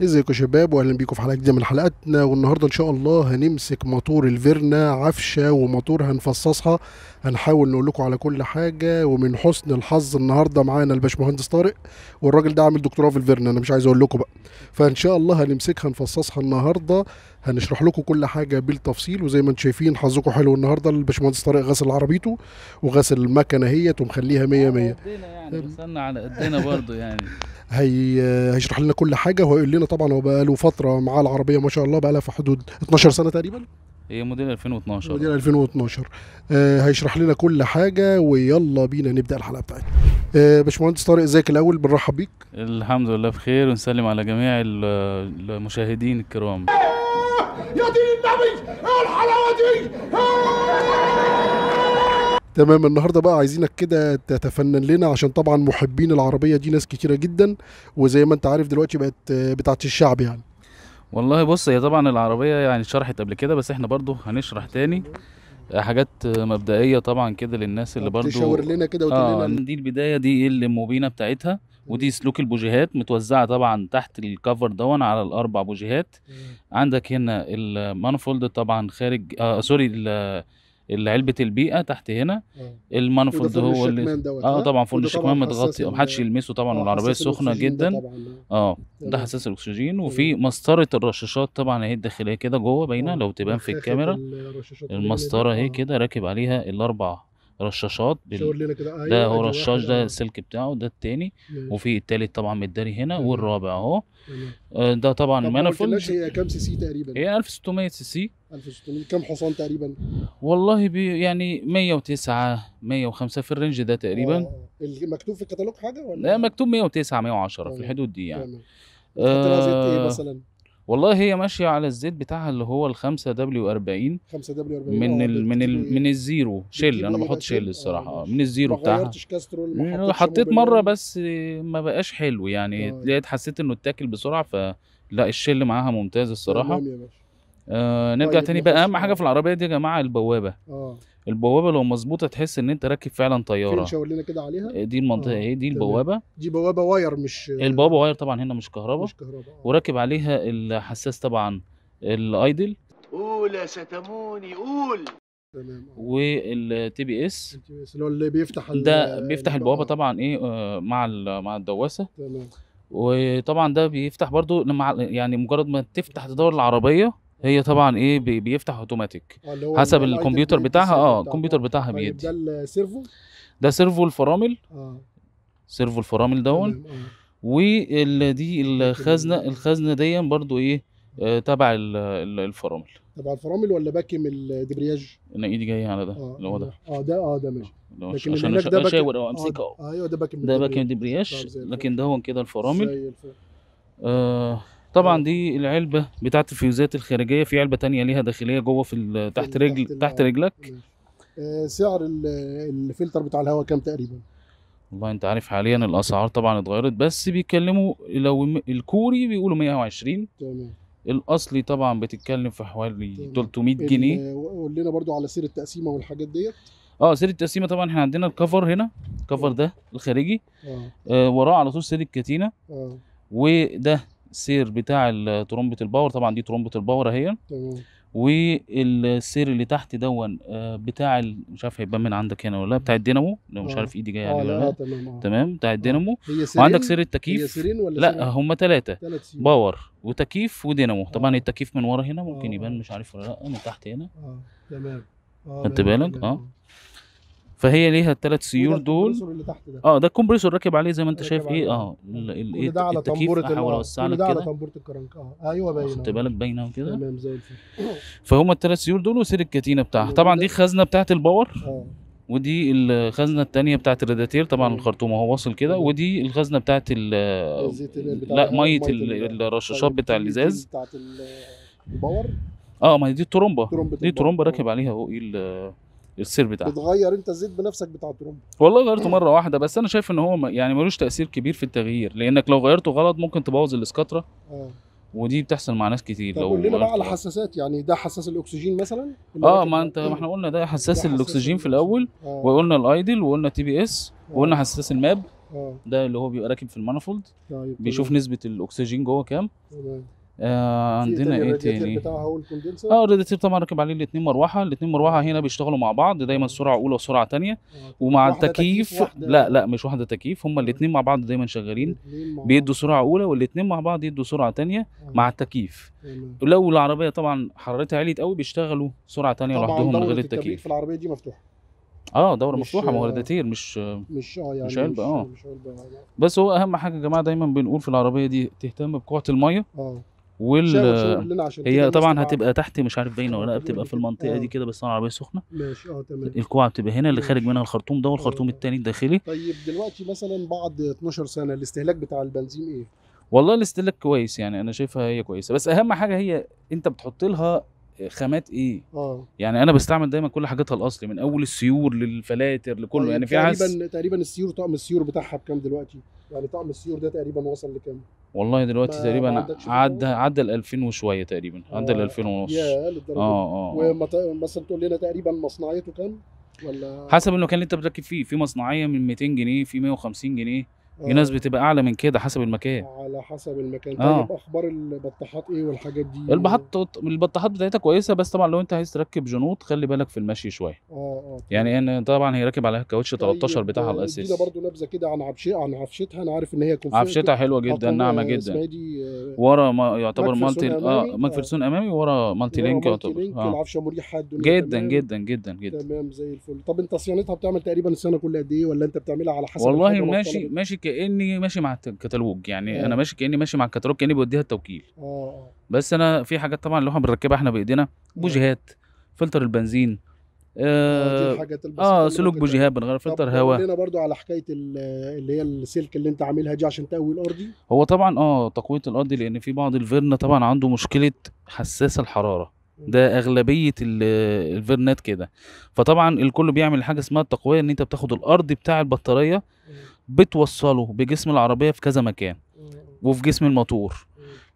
ازيكم يا شباب، واهلا بيكم في حلقة جديدة من حلقاتنا. والنهارده ان شاء الله هنمسك موتور الفيرنا عفشه وموتور هنفصصها، هنحاول نقول لكم على كل حاجة. ومن حسن الحظ النهارده معانا الباشمهندس طارق، والراجل ده عامل دكتوراه في الفيرنا، انا مش عايز اقول لكم بقى. فان شاء الله هنمسكها نفصصها النهارده، هنشرح لكم كل حاجة بالتفصيل. وزي ما انتم شايفين حظكم حلو النهارده، الباشمهندس طارق غسل عربيته وغسل المكنه اهيت ومخليها 100 100. يعني وصلنا على قدنا برضه يعني. هيشرح لنا كل حاجة وهيقول لنا. طبعا هو بقى له فترة معاه العربية ما شاء الله، بقى لها في حدود 12 سنة تقريبا، هي موديل 2012. موديل 2012. هيشرح لنا كل حاجة، ويلا بينا نبدا الحلقة بتاعتنا. باشمهندس طارق ازيك؟ الاول بنرحب بيك. الحمد لله بخير، ونسلم على جميع المشاهدين الكرام. يا دين النبي ايه الحلاوة دي! تمام. النهارده بقى عايزينك كده تتفنن لنا، عشان طبعا محبين العربية دي ناس كتيرة جدا، وزي ما انت عارف دلوقتي بقت بتاعت الشعب يعني. والله بص، هي طبعا العربية يعني اتشرحت قبل كده، بس احنا برضو هنشرح تاني حاجات مبدئية طبعا كده للناس اللي برضو تشاور لنا كده وتقول لنا. دي البداية، دي الموبينه بتاعتها، ودي سلوك البوجيهات متوزعة طبعا تحت ال cover دون على الاربع بوجيهات. عندك هنا ال manifold طبعا خارج sorry علبة البيئة تحت هنا. ال manifold هو اللي طبعا فرن الشكمان متغطي، محدش يلمسه طبعا، والعربية سخنة جدا. ده حساس الاكسجين. وفي مسطرة الرشاشات طبعا اهي الداخلية كده جوه باينة لو تبان في الكاميرا، المسطرة اهي كده راكب عليها الاربع رشاشات ده هو رشاش، ده السلك بتاعه، ده التاني، وفي التالت طبعا متداري هنا، والرابع اهو. ده طبعا manifold. هي كام سي سي تقريبا؟ هي 1600 سي سي. 1600. كام حصان تقريبا؟ والله يعني 109 105 في ال range ده تقريبا. مكتوب في الكتالوج حاجة ولا؟ لا، مكتوب 109 110 في الحدود دي يعني. تمام. زيت ايه مثلا؟ والله هي ماشية على الزيت بتاعها اللي هو ال 5 W 40. 5 W 40 من الزيرو شيل. انا بحط شيل الصراحة، من الزيرو بتاعها. ما غيرتش كاسترول؟ حطيت مرة بس ما بقاش حلو يعني، لقيت حسيت انه اتاكل بسرعة، فلا الشيل معاها ممتاز الصراحة. تمام يا باشا. نرجع تاني بقى. اهم حاجة في العربية دي يا جماعة البوابة. البوابة لو مظبوطة تحس ان انت راكب فعلا طيارة. فين؟ شاور لنا كده عليها. دي المنطقة اهي، دي البوابة. دي بوابه wire، مش البوابة wire طبعا هنا، مش كهرباء. مش كهرباء. وراكب عليها الحساس طبعا ال idle. قول يا ستموني قول. تمام. وال TPS اللي هو اللي بيفتح ده بيفتح البوابة طبعا ايه مع الدواسه. تمام. وطبعا ده بيفتح برضو لما يعني مجرد ما تفتح تدور العربية هي طبعا ايه بيفتح اوتوماتيك حسب الكمبيوتر بتاعها. الكمبيوتر بتاعها بيدي. ده ال servo، ده servo الفرامل. servo الفرامل دون. ودي الخزنة، الخزنة دي برضو ايه تبع الفرامل. تبع الفرامل ولا باكم الدبرياج؟ انا ايدي جاية على ده اللي هو ده. ده ماشي. لكن عشان اشاور او امسكها. ايوه ده باكم، ده باكم الدبرياج، لكن ده هو كده الفرامل. طبعا دي العلبة بتاعت الفيوزات الخارجية، في علبة تانية ليها داخلية جوه في تحت رجل، تحت رجلك. سعر الفلتر بتاع الهواء كام تقريبا؟ والله انت عارف حاليا الاسعار طبعا اتغيرت، بس بيتكلموا لو الكوري بيقولوا 120. تمام. الاصلي طبعا بتتكلم في حوالي 300 جنيه. قول لنا برضو على سير التقسيمه والحاجات ديت. سير التقسيمه طبعا احنا عندنا ال cover هنا، ال cover ده الخارجي. وراه على طول سير الكتينه. وده السير بتاع ترمبة ال power، طبعا دي ترمبة ال power اهي. تمام. والسير اللي تحت دون بتاع مش عارف هيبان من عندك هنا ولا لا، بتاع الدينامو، لو مش عارف ايدي جاية عليه ولا لا. تمام. تمام، بتاع الدينامو. وعندك سير التكييف. هي سيرين ولا لا؟ هما ثلاثة، power وتكييف ودينامو. طبعا التكييف من ورا هنا ممكن يبان، مش عارف ولا لا، من تحت هنا. تمام. خدت بالك؟ فهي ليها الثلاث سيور دول. اللي تحت ده. ده ال compressor راكب عليه زي ما انت شايف ايه. ده على طنبوره، احاول اوسع لك كده. ده على طنبوره الكرنك. ايوه باينة. خدت بالك؟ باينة كده. تمام زي الفل. فهم الثلاث سيور دول وسير الكتينه بتاعها. طبعا دي الخزنة بتاعت ال power. ودي الخزنة الثانية بتاعت الرادياتير طبعا، الخرطوم اهو واصل كده. ودي الخزنة بتاعت لا مية الرشاشات بتاع الازاز بتاعت ال power. ما هي دي الترومبه، دي ترومبه راكب عليها اهو ايه السير بتاعها. بتغير انت الزيت بنفسك بتاع الترومبه؟ والله غيرته مرة واحدة بس، انا شايف ان هو يعني ملوش تاثير كبير في التغيير، لانك لو غيرته غلط ممكن تبوظ الاسكتره. ودي بتحصل مع ناس كتير. طب لو قول لنا بقى على حساسات، يعني ده حساس الاكسجين مثلا؟ ما انت ما احنا قلنا ده حساس الاكسجين في الاول، وقلنا ال idle، وقلنا TPS، وقلنا حساس ال MAP. ده اللي هو بيبقى راكب في ال manifold. طيب بيشوف نسبه الاكسجين جوه كام. تمام. عندنا ايه تاني؟ بتاعها وال condenser. الرادياتير طبعا راكب عليه الاثنين مروحة، الاثنين مروحة هنا بيشتغلوا مع بعض دايما، سرعة اولى وسرعة ثانية. ومع التكييف لا لا مش واحدة تكييف، هما الاثنين مع بعض دايما شغالين، بيدوا سرعة اولى والاثنين مع بعض يدوا سرعة ثانية مع التكييف. لو العربية طبعا حرارتها عليت قوي بيشتغلوا سرعة ثانية لوحدهم من غير التكييف. في العربية دي مفتوحة؟ دوره مفتوحة، ما هو رادياتير مش يعني مش علبة. مش علبة. بس هو اهم حاجة يا جماعة دايما بنقول في العربية دي تهتم بقوة المية. هي طبعا هتبقى تحت، مش عارف باينة ولا لا، بتبقى في المنطقة دي كده، بس انا العربية سخنة. ماشي. تمام. الكوعه بتبقى هنا اللي خارج منها الخرطوم ده، والخرطوم الثاني الداخلي. طيب دلوقتي مثلا بعد 12 سنة الاستهلاك بتاع البنزين ايه؟ والله الاستهلاك كويس يعني، انا شايفها هي كويسة، بس اهم حاجة هي انت بتحط لها خامات ايه. يعني انا بستعمل دايما كل حاجاتها الاصلي، من اول السيور للفلاتر لكله. يعني في تقريبا السيور، طقم السيور بتاعها بكام دلوقتي؟ يعني طقم السيور ده تقريبا وصل لكام؟ والله دلوقتي تقريبا عدى ال 2000 وشوية تقريبا، عدى ال 2000 ونص. يا للدرجة. ومثلا تقول لنا تقريبا مصنعيته كام؟ ولا حسب المكان اللي انت بتركب فيه، في مصنعيه من 200 جنيه، في 150 جنيه، في ناس بتبقى اعلى من كده حسب المكان. على حسب المكان. طيب اخبار البطاحات ايه والحاجات دي؟ البطاحات بتاعتها كويسة، بس طبعا لو انت عايز تركب جنوط خلي بالك في المشي شوية. يعني انا طبعا هي راكب عليها الكاوتش 13 بتاعها الاساسي. دي برضه نبذه كده عن عفشتها. انا عارف ان هي عفشتها حلوة جدا، ناعمة جدا. ورا ما يعتبر multi ماكفرسون امامي، ورا multi link يعتبر. العفشه مريحه جدا جدا جدا جدا. تمام زي الفل. طب انت صيانتها بتعمل تقريبا السنة كل قد ايه، ولا انت بتعملها على حسب؟ والله ماشي كاني ماشي مع الكتالوج يعني. انا ماشي كاني ماشي مع الكتالوج، كاني بوديها التوكيل. بس انا في حاجات طبعا اللي احنا بنركبها احنا بايدينا، بوجيهات، فلتر البنزين، دي الحاجات البسيطة. سلوك بوجيهات، بنغير فلتر هواء. قول لنا برضو على حكاية اللي هي السلك اللي انت عاملها دي عشان تقوي الارضي. هو طبعا تقوية الارضي، لان في بعض الفيرنا طبعا عنده مشكلة حساس الحرارة، ده اغلبية الفيرنات كده. فطبعا الكل بيعمل حاجة اسمها التقويه، ان انت بتاخد الارض بتاع البطارية بتوصله بجسم العربية في كذا مكان، وفي جسم الموتور،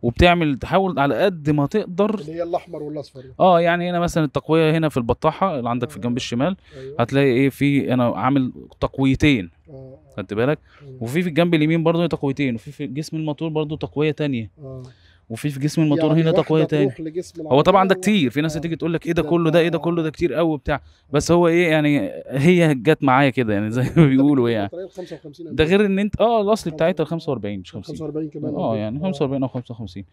وبتعمل تحاول على قد ما تقدر اللي هي الاحمر والاصفر. يعني هنا مثلا التقويه هنا في البطاحه اللي عندك في الجنب الشمال. هتلاقي ايه، في انا عامل تقويتين، خدت بالك؟ وفي الجنب اليمين برضو تقويتين، وفي جسم الموتور برضو تقوية تانية. وفي جسم الموتور يعني هنا تقوية تاني. هو طبعا ده كتير، في ناس تيجي تقول لك ايه ده كله، ده ايه ده كله، ده كتير قوي بتاع، بس هو ايه يعني، هي جت معايا كده يعني زي ما بيقولوا يعني. ده غير ان انت الاصل بتاعتها 45 مش 50. 45 كمان. يعني 45 او 55.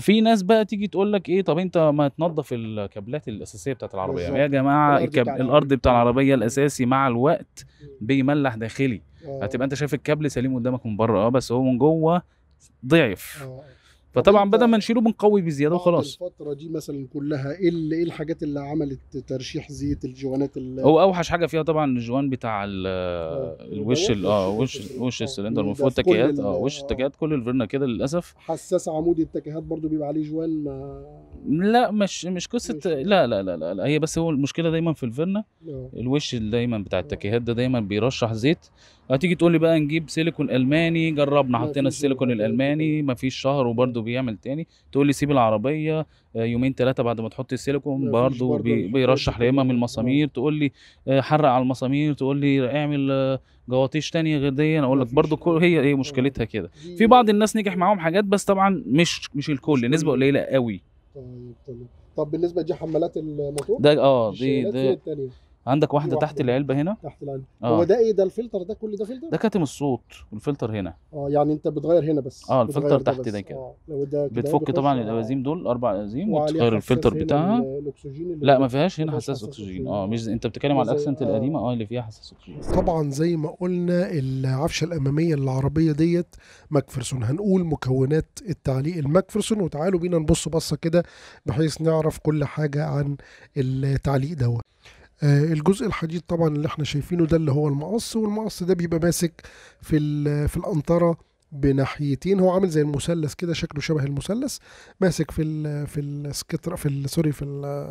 في ناس بقى تيجي تقول لك ايه، طب انت ما تنظف الكابلات الاساسية بتاعت العربية. يعني يا جماعة الارض بتاع العربية الاساسي مع الوقت بيملح داخلي. هتبقى انت شايف الكابل سليم قدامك من بره، بس هو من جوه ضعف. فطبعا بدل ما نشيله بنقوي بزيادة وخلاص. الفترة دي مثلا كلها ايه الحاجات اللي عملت ترشيح زيت الجوانات؟ هو اوحش حاجة فيها طبعا الجوان بتاع الوش وش السلندر من فوق التكيات. وش التكيات كل الفيرنا كده للاسف. حساس عمودي التكيات برضو بيبقى عليه جوان. ما لا مش قصة، لا لا لا لا، هي بس هو المشكلة دايما في الفيرنا الوش دايما بتاع التكيات ده دايما بيرشح زيت. هتيجي تقول لي بقى نجيب سيليكون الماني، جربنا حطينا السيليكون الالماني مفيش شهر وبرده بيعمل تاني. تقول لي سيب العربية يومين ثلاثة بعد ما تحط السيليكون برده بيرشح يا اما من المسامير. تقول لي حرق على المسامير، تقول لي اعمل جواطيش تانية غير دي. انا اقول لك برده هي ايه مشكلتها كده. في بعض الناس نجح معاهم حاجات، بس طبعا مش الكل، نسبه قليله قوي. طيب تمام. طب بالنسبة دي حمالات الموتور ده دي عندك واحدة تحت العلبة هنا، تحت العلبة. هو ده ايه ده؟ الفلتر ده كل ده فلتر؟ ده كاتم الصوت، والفلتر هنا. يعني انت بتغير هنا بس. الفلتر تحت ده كده. لو ده بتفك طبعا الابازيم دول، 4 ابازيم، وتغير الفلتر بتاعها. الاكسجين لا ما فيهاش هنا حساس اكسجين. مش انت بتتكلم على الاكسنت القديمة اللي فيها حساس اكسجين. طبعا زي ما قلنا العفشه الامامية للعربية ديت ماكفرسون. هنقول مكونات التعليق الماكفرسون، وتعالوا بينا نبص بصة كده بحيث نعرف كل حاجة عن التعليق دوت. الجزء الحديد طبعا اللي احنا شايفينه ده اللي هو المقص، والمقص ده بيبقى ماسك في القنطرة بناحيتين، هو عامل زي المثلث كده، شكله شبه المثلث، ماسك في ال في السكتر في ال sorry في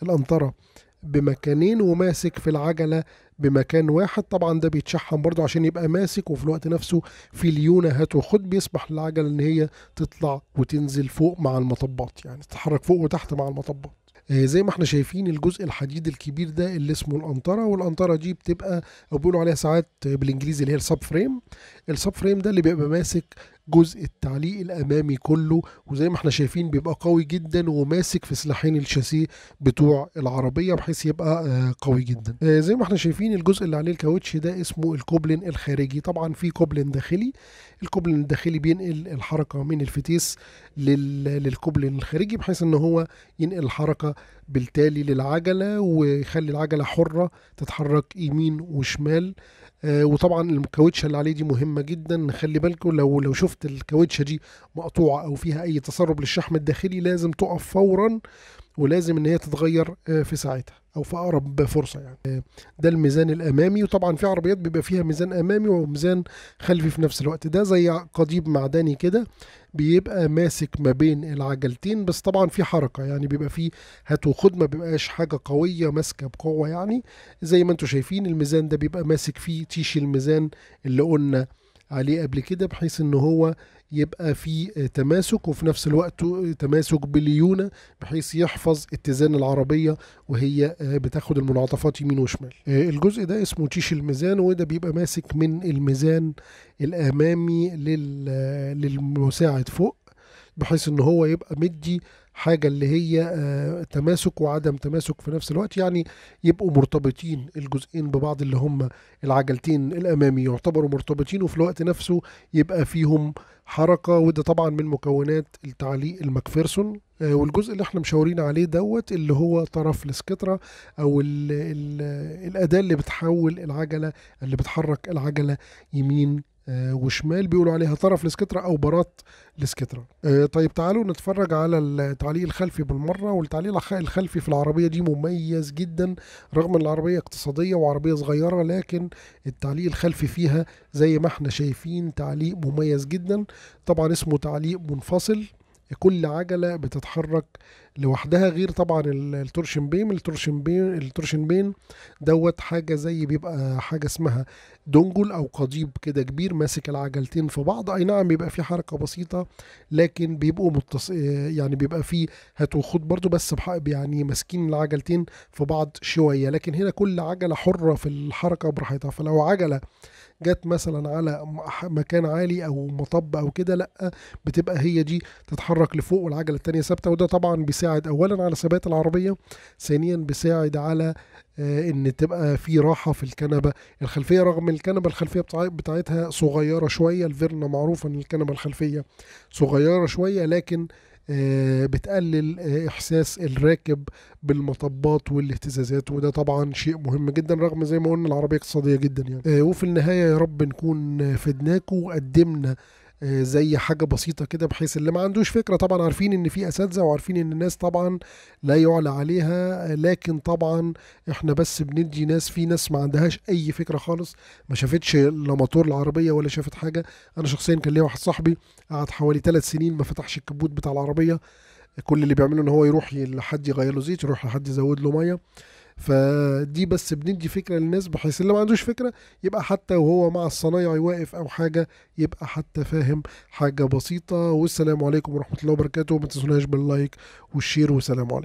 القنطرة بمكانين، وماسك في العجلة بمكان واحد. طبعا ده بيتشحم برضو عشان يبقى ماسك، وفي الوقت نفسه في ليونة هات وخد، بيسمح للعجلة ان هي تطلع وتنزل فوق مع المطبات، يعني تتحرك فوق وتحت مع المطبات. زي ما احنا شايفين الجزء الحديد الكبير ده اللي اسمه القنطرة، والقنطرة دي بتبقى او بيقولوا عليها ساعات بالانجليزي اللي هي ال subframe. ال subframe ده اللي بيبقى ماسك جزء التعليق الامامي كله، وزي ما احنا شايفين بيبقى قوي جدا وماسك في سلاحين الشاسيه بتوع العربية بحيث يبقى قوي جدا. زي ما احنا شايفين الجزء اللي عليه الكاوتش ده اسمه الكوبلين الخارجي. طبعا في كوبلين داخلي، الكوبلين الداخلي بينقل الحركة من الفتيس للكوبلين الخارجي بحيث ان هو ينقل الحركة بالتالي للعجلة ويخلي العجلة حرة تتحرك يمين وشمال. وطبعا الكاوتشه اللي عليه دي مهمة جدا، خلي بالكم لو شفت الكاوتشه دي مقطوعة او فيها اي تسرب للشحم الداخلي لازم تقف فورا، ولازم ان هي تتغير في ساعتها او في اقرب فرصة يعني. ده الميزان الامامي، وطبعا في عربيات بيبقى فيها ميزان امامي وميزان خلفي في نفس الوقت. ده زي قضيب معدني كده بيبقى ماسك ما بين العجلتين، بس طبعا في حركة يعني بيبقى فيه هات وخد، ما بيبقاش حاجة قوية ماسكه بقوة يعني. زي ما انتم شايفين الميزان ده بيبقى ماسك فيه تيش الميزان اللي قلنا عليه قبل كده، بحيث ان هو يبقى فيه تماسك وفي نفس الوقت تماسك بليونة بحيث يحفظ اتزان العربية وهي بتاخد المنعطفات يمين وشمال. الجزء ده اسمه تيش الميزان، وده بيبقى ماسك من الميزان الامامي للمساعد فوق، بحيث ان هو يبقى مدي حاجة اللي هي تماسك وعدم تماسك في نفس الوقت، يعني يبقوا مرتبطين الجزئين ببعض، اللي هم العجلتين الأمامي يعتبروا مرتبطين وفي الوقت نفسه يبقى فيهم حركة. وده طبعا من مكونات التعليق الماكفيرسون. والجزء اللي احنا مشاورين عليه دوت اللي هو طرف السكترة او ال ال الأداة اللي بتحول العجلة، اللي بتحرك العجلة يمين وشمال، بيقولوا عليها طرف السكترة او برات السكترة. طيب تعالوا نتفرج على التعليق الخلفي بالمرة. والتعليق الخلفي في العربية دي مميز جدا، رغم ان العربية اقتصادية وعربية صغيرة، لكن التعليق الخلفي فيها زي ما احنا شايفين تعليق مميز جدا. طبعا اسمه تعليق منفصل، كل عجلة بتتحرك لوحدها، غير طبعا ال torsion beam. ال torsion beam دوت حاجة زي بيبقى حاجة اسمها dongle او قضيب كده كبير ماسك العجلتين في بعض. اي نعم بيبقى في حركة بسيطة، لكن بيبقوا يعني بيبقى في هات وخد برضو، بس يعني ماسكين العجلتين في بعض شوية. لكن هنا كل عجلة حرة في الحركة براحتها، فلو عجلة جت مثلا على مكان عالي او مطب او كده، لا بتبقى هي دي تتحرك لفوق والعجلة التانية ثابتة. وده طبعا بيساعد اولا على ثبات العربية، ثانيا بيساعد على ان تبقى في راحة في الكنبة الخلفية، رغم الكنبة الخلفية بتاعتها صغيرة شوية. الفيرنا معروفة ان الكنبة الخلفية صغيرة شوية، لكن بتقلل احساس الراكب بالمطبات والاهتزازات، وده طبعا شيء مهم جدا، رغم زي ما قلنا العربية اقتصادية جدا يعني. وفي النهاية يا رب نكون فدناكم وقدمنا زي حاجة بسيطة كده، بحيث اللي ما عندوش فكرة، طبعا عارفين ان في اساتذة وعارفين ان الناس طبعا لا يعلى عليها، لكن طبعا احنا بس بندي ناس، في ناس ما عندهاش اي فكرة خالص، ما شافتش لا موتور العربية ولا شافت حاجة. انا شخصيا كان ليا واحد صاحبي قعد حوالي 3 سنين ما فتحش الكبوت بتاع العربية، كل اللي بيعمله ان هو يروح لحد يغير له زيت، يروح لحد يزود له مية. فدي بس بندي فكرة للناس، بحيث اللي ما عندوش فكرة يبقى حتى وهو مع الصنايعي واقف او حاجة يبقى حتى فاهم حاجة بسيطة. والسلام عليكم ورحمة الله وبركاته، وما تنسوناش بال like وال share، والسلام عليكم.